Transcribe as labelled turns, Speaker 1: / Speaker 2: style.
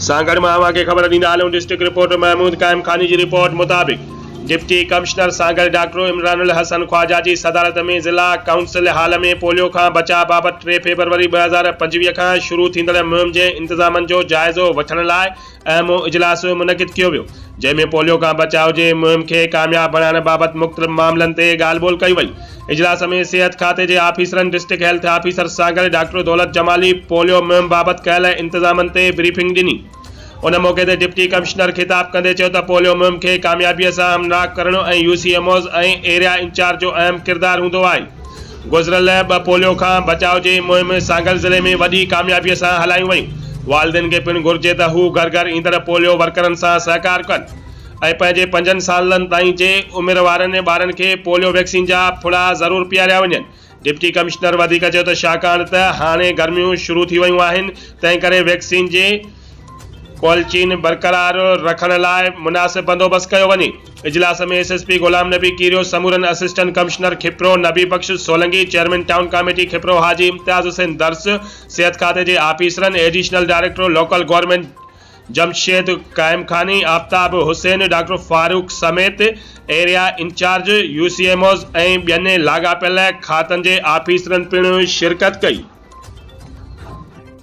Speaker 1: سانگهڙ مان اوهان کي خبر ڏيندا هلون ڊسٽرڪٽ رپورٽر محمود قائم خاني جي رپورٽ مطابق deputy commissioner Sanghar doctor Imran ul Hassan Khawaja جي صدارت ۾ ضلع ڪائونسل هال ۾ پوليو کان بچاء بابت ٽي فيبروري 2025 کان شروع ٿيندڙ مهم جي انتظامن جو جائزو وٺڻ لاء اهم اجلاس منعقد ڪيو ويو جنهن ۾ پوليو کان بچاء جي مهم کي ڪامياب بڻائڻ بابت مختلف معاملن تي ڳالهه ٻولهه ڪئي وئي. اجلاس ۾ صحت کاتي جي آفيسرن district health officer Sanghar doctor Daulat Jamali polio مهم بابت ڪيل انتظامن تي بريفنگ ڏني. ان موقعي تي ڊپٽي ڪمشنر خطاب ڪندي چيو ته پوليو مهم کي ڪاميابي سان همناڪ ڪرڻ ۽ U C M Os ۽ area incharge جو اهم ڪردار هوندو آهي. گذريل ٻه پوليو کان بچاء جي مهم سانگهڙ ضلعي ۾ وڏي ڪاميابي سان هلايون ويون. والدين کي پڻ گهرجي ته هو گهر گهر ايندڙ پوليو ورڪرن سان سهڪار ڪن ۽ پنهنجي پنجن سالن تائين جي عمر وارن ٻارن کي پوليو ويڪسين جا ڦڙا ضرور پياريا وڃن. ڊپٽي ڪمشنر وڌيڪ چيو ته ڇاڪاڻ ته هاڻي گرميون شروع ٿي ويون آهن تنهنڪري ويڪسين جي ڪول چين برقرار رکڻ لاء مناسب بندوبست ڪيو وڃي. اجلاس ۾ S S P Ghulam Nabi Kerio, سمورن assistant commissioner Khipro Nabi Bakhsh Solangi, chairman town committee Khipro Haji Imtiaz Hussain Dars, صحت کاتي جي آفيسرن، additional director local government Jamshed Qaimkhani, Aftab Hussain, doctor Farooq سميت area incharge, U C M Os ۽ ٻين لاڳاپيل کاتن جي آفيسرن پڻ شرڪت ڪئي.